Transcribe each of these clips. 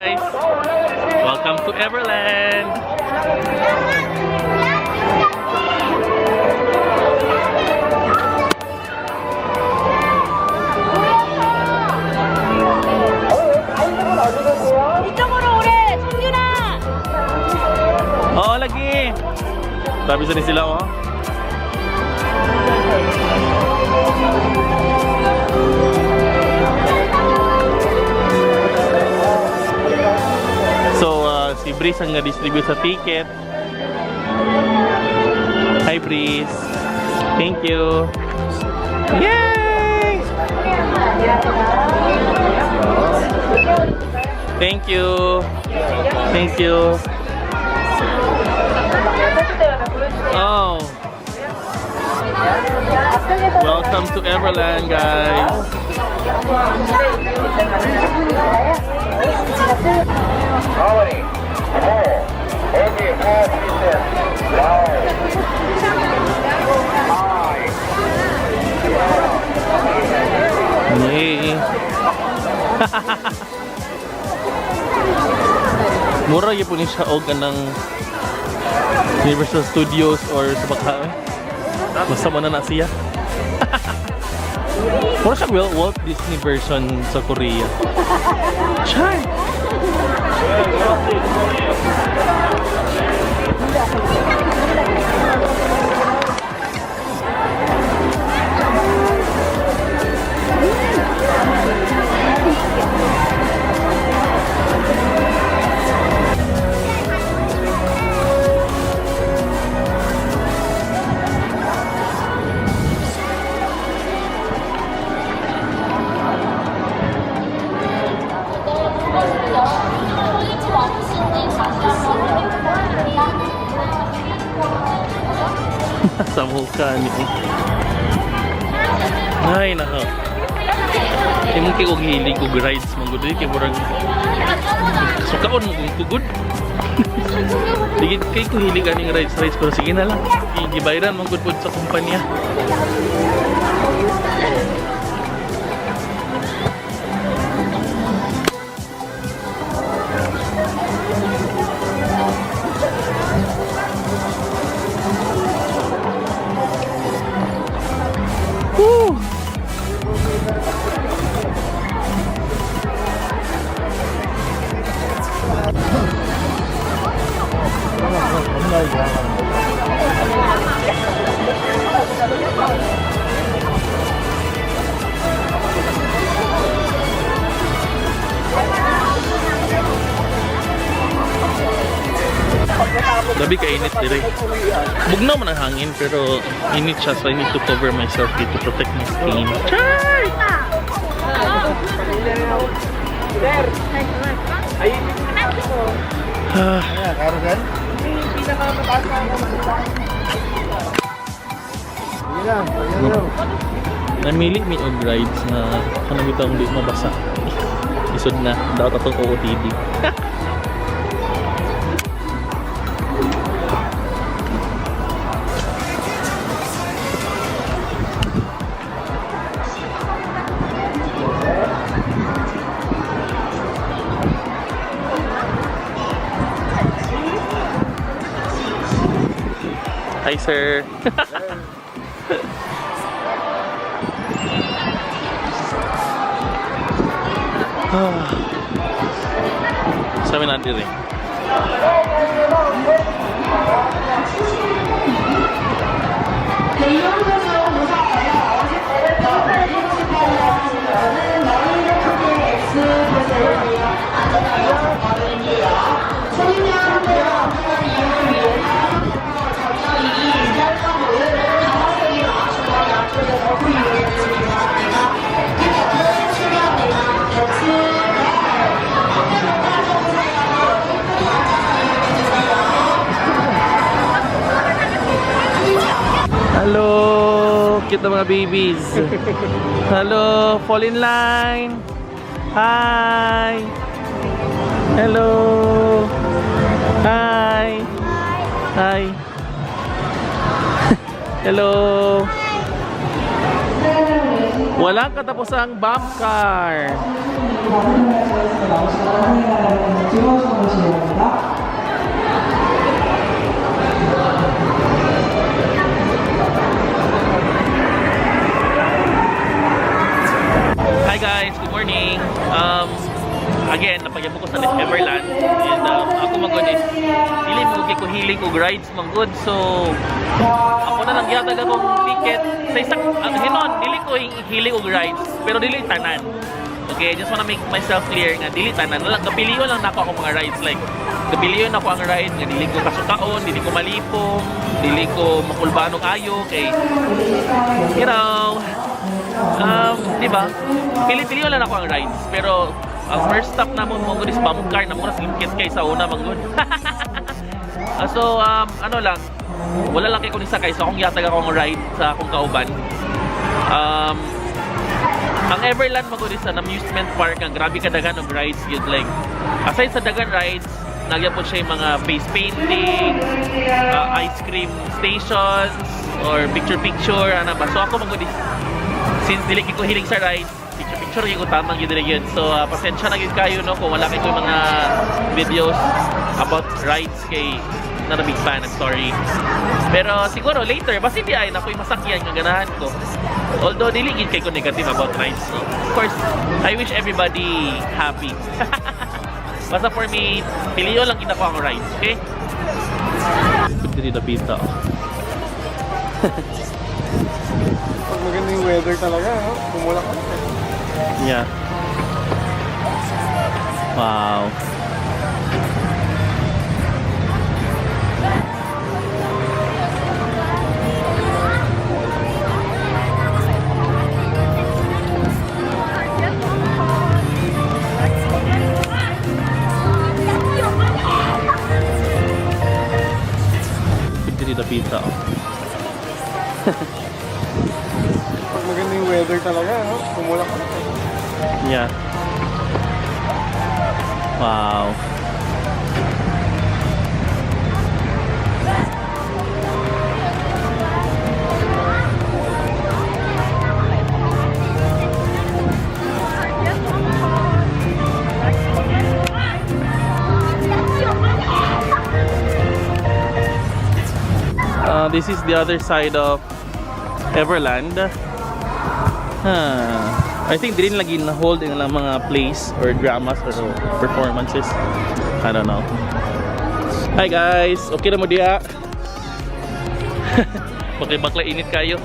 Guys, welcome to Everland. 이쪽으로 오래, 성균아. Oo, lagi. Sabi sa ni sila, oh. So, si Breeze ang na-distribute sa ticket. Hi, Breeze. Thank you. Yay! Thank you. Thank you. Oh. Welcome to Everland, guys. Colony, four, okay, four, three, six, nine, nine. Yay. Mura gyud po ni siya og kanang Universal Studios or sa baka eh. Basta mo na na siya. Mura siya Walt Disney version sa Korea. Char! Sa mukha ni. Ay, nako. Imo kay og hilig og rides man gud kay murag sukaon mo kung tugod. Digit kay ko hilig aning rides rides, pero sige na lang. Gibayran man gud pod sa kumpanya. Woo! Gabi ka init dire. Bugnaw man ang hangin pero init siya, so I need to cover myself to protect my skin. Char! Ah. Carousel? Yan lang. Namili mi og rides na kanang bitawng di mabasa. Isod na daot atong OOTD. Hi, sir. Ah. Sabi natin rin. Hello! Cute na mga babies. Hello! Fall in line! Hi! Hello! Hi! Hi! Hello! Walang katapusang bump car! 들어서 보시기 바랍니다. Hi guys, good morning. Again, napagyapon ko sa Everland and ako magod is dili mo kay ko hilig og rides man gud. So ako na lang gihatag akong ticket sa isang hinon dili ko hilig og rides pero dili tanan. Okay, I just wanna make myself clear nga dili tanan. Lang kapilion lang nako akong mga rides, like kapilion ako ang ride nga dili ko kasukaon, dili ko malipong, dili ko makulbanong ayo kay di ba? Pili-pili lang ako ang rides. Pero ang first stop namon mo is bump car na mura singkit kay sa una manggod. So ano lang, wala lang kay ko ni sakay, so akong yatag akong ride sa akong kauban. Ang Everland magud is an amusement park ang grabe kadaghan og rides yun, like aside sa daghan rides, nagyapon siya yung mga face painting, ice cream stations or picture picture ana ba. So ako magud is since dili kay ko hilig sa rides, picture picture gyud ko tamang gyud dili yun. So pasensya na gyud kayo no kung wala kay ko mga videos about rides kay not a big fan, I'm sorry. Pero siguro later, basta hindi ay nakoy masakyan nga ganahan ko. Although dili gid kay ko negative about rides. So, of course, I wish everybody happy. Basta for me, piliyo lang gid ako ang rides, okay? Pwede dito pita. Pag maganda yung weather talaga, no? Tumulak ka. Yeah. Wow. Pwede dito pita. Pag maganda yung weather talaga, no? Tumulak ka. Yeah. Wow. This is the other side of Everland. Huh. I think dili lagi na hold ang ilang mga plays or dramas or performances. I don't know. Hi guys, okay na mo diha? Bakit bakla init kayo?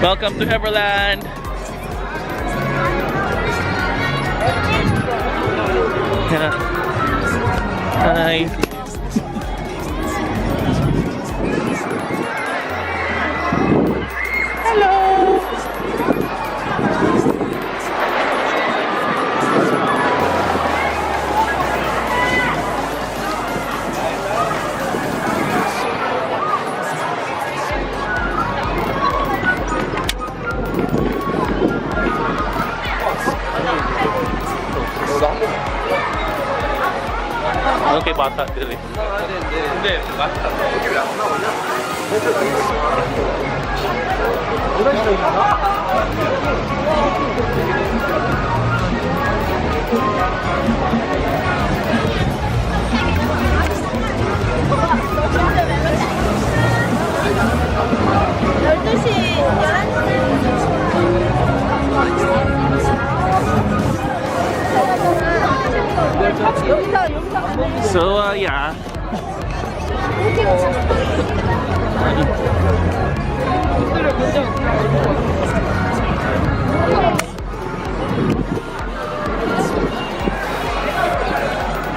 Welcome to Everland. Yeah. Hi. Ano kay bata diri? Hindi, bata. So, yeah.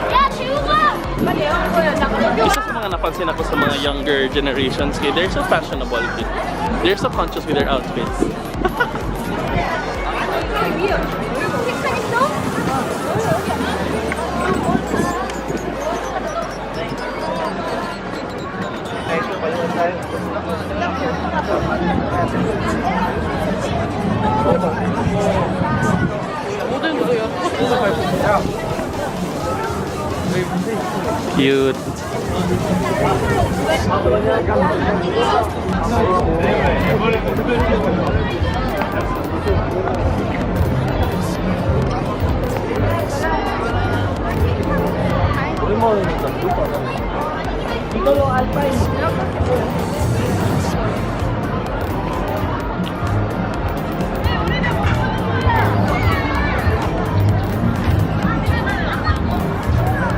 야 지우가! Isa sa mga napansin ako sa mga younger generations, kay they're so fashionable. Kid. They're so conscious with their outfits. 책상 있어? Cute.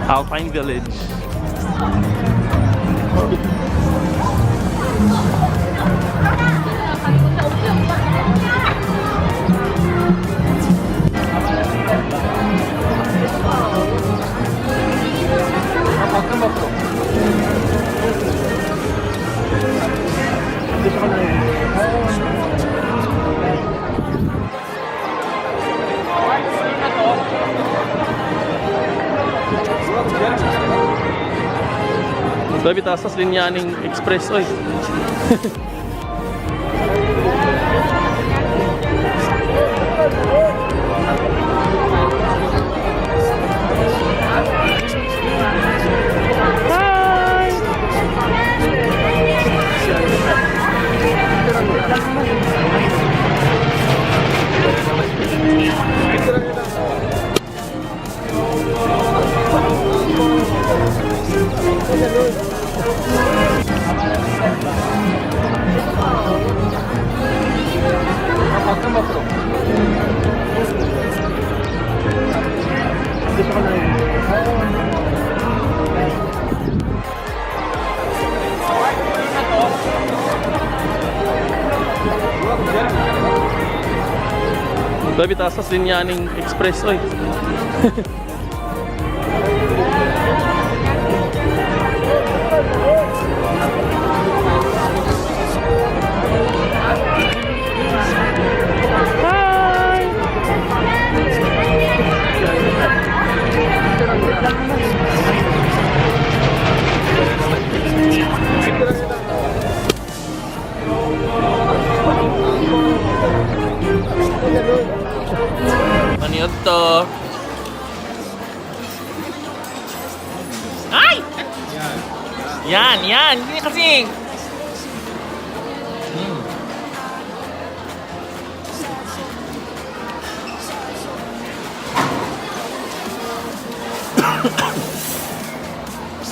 Alpine Village. 방금 봤어. Sabi tasas linyaning express oy. 방금 봤어. Sabi tasas linyaning express oy. Ano yun to? Ay! Yan, yan! Hindi kasi!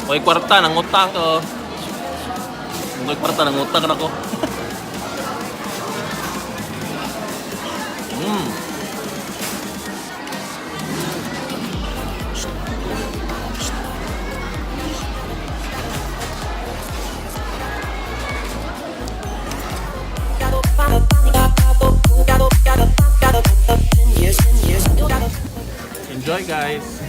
May kwarta, nangutang ko. May kwarta, nangutang na ko. Enjoy, guys!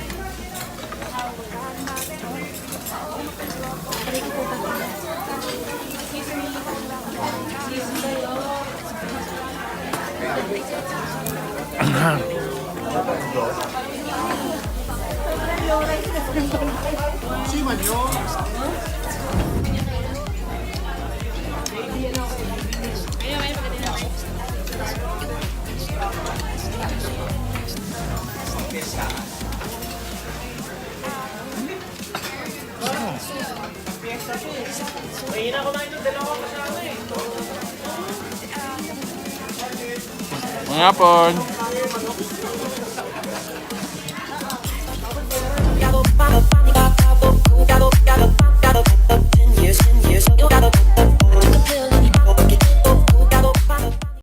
Mga pon.